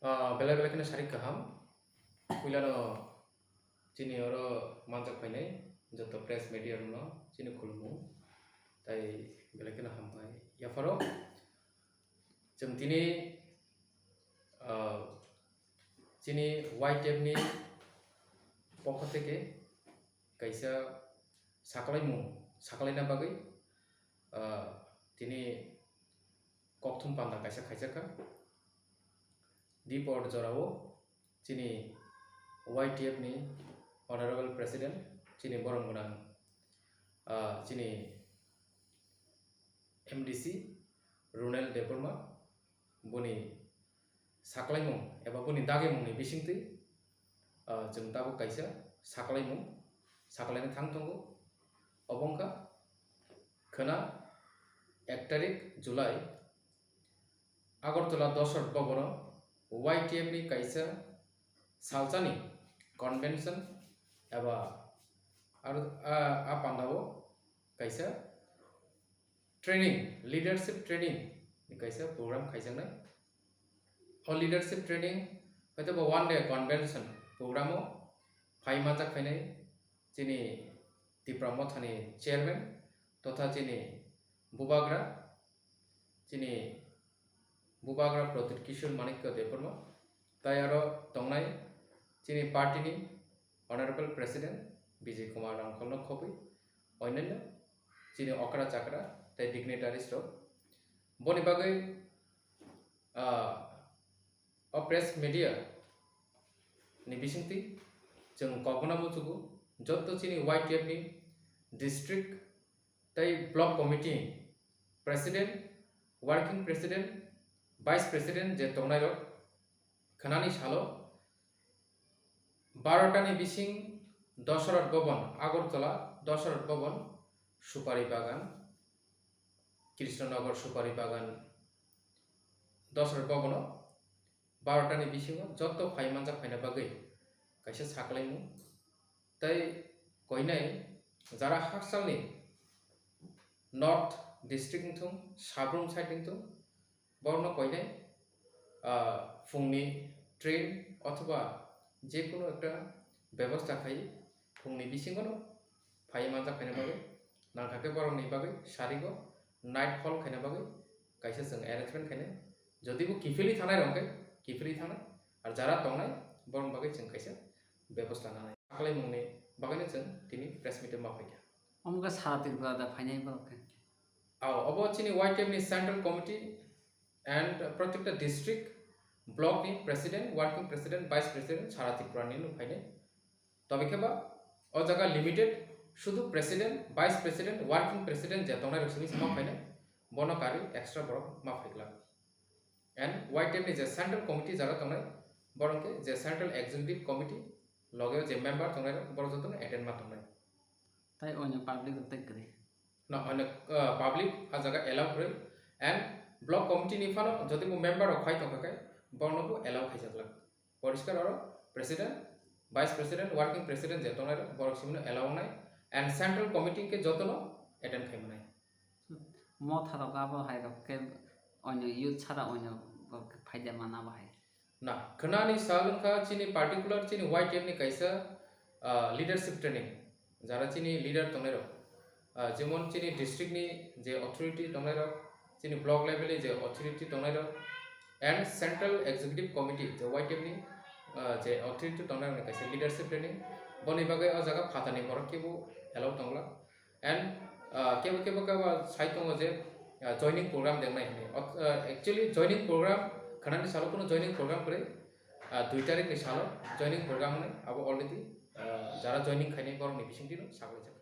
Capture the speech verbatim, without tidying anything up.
Ah, belai belai kheno sarik kaham. Puilano chini oro manjak phainai joto press media rokno chini khulumung. Tai belai kheno hambai. Yapharo chwng tini, ah, chini Y T F ni pokho theke kaisa saklaimung saklaina bagwi, ah, tini kokthum panda kaisa khaijakha. Dipor jorao chini Y T F ni Honorable President, chini borom gwnang, ah, chini M D C Runel Debbarma, boni saklaimung eba boni dagimungni bisingtwi, ah, chwng tabuk kaisa saklaimung saklaina thang tongo. Obo wngkha khwna ek tarik July, Agartala Dosrat Bhavan o Y T F ni kaisa salsani convention eba aro a, a pandao kaisa training, leadership training ni kaisa program khaijaknai. O leadership training hwtebo one day convention program o phai manjak phainai chini Tipra Mothani chairman totha chini bubagra, chini bubagra Pradyut Kishore Manikya Debbarma, tai aro tongnai chini party ni Honorable President Bijay Kumar Ramkholno khobwi onyanyo chini okra chakra tei dignitaries rok. Boni bagwi, ah, o press media ni bisingtwi chwng kokno muchugo, joto chini Y T F ni district tei block committee president, working president, vice president je tongnairok khwnani salo barota ni bising Dosrat Bhavan, Agartala Dosrat Bhavan, Supari Bagan, Krishnanagar Supari Bagan, Dosrat Bhavan o barota ni bisingo joto phai manjak phaina bagwi kaisa saklaimung. Tei koinai jara hakchalni North District wngthung, Sabrum side wngthung, borokno koinai, ah, phungni train othoba jekunu ekta bebosta khai phungni bisingono phai manjak phaina bagwi nangkha khe borokni bagwi sarigo nightfall khaina bagwi kaisa chwng arrangement khainai. Jodi bo kiphilwi thangnai rok khe kiphilwi thangnai, ar jara tongnai borokni bagwi chwng kaisa bebosta nanai. Saklaimungni bagwino chwng tini press meet o ma phaikha. Omo khe sara Tripura da phainai borok khe? Ao, obo chini Y T F ni Central Committee and protekta district, block ni president, working president, vice president sara Tripura ni no phainai. Tobe khe ba o jaga limited, sudu president, vice president, working president je tongnai rok simi ma phainai, bono karwi extra borok ma phaiglak. And Y T F ni je central committee jara tongnai, borok khe je central executive committee loge je member tongnai rok, borok jotono attend ma tongnai. Tai onyo public rok tai kwrwi? Na, onyo, uh, public a jaga allow kwrwi. And block committee ni phano jodi bo member rok phai tongkha khe, borokno bo allow khaijaklak. Poriskar oro president, vice president, working president je tongnai rok, borok simino allow wngnai. And central committee khe jotono attend khai mwnai. Motha rok abo hai rok khe onyo youth sara onyo rok khe phaida mana bo hai. Na, khwnani sal wngkha chini particular chini Y T F ni kaisa, ah, leadership training, jara chini leader tongnai rok, ah, jemon chini district ni je authority tongnai rok, chini block level ni je authority tongnai rok, and central executive committee je Y T F ni, ah, je authority tongnai rok ni kaisa leadership training. Boni bagwi o jaga phatani borok kebo allow tongla. And, ah, kebo kebo kebo sai tongo je, ah, joining program dengnai hinwi. Ot-, ah, actually joining program khwnani salo kuno joining program kwrwi, ah, dui tarik ni salo joining program hinwi abo already, ah, jara joining khainai borokni bisingtwi no sagwi jak.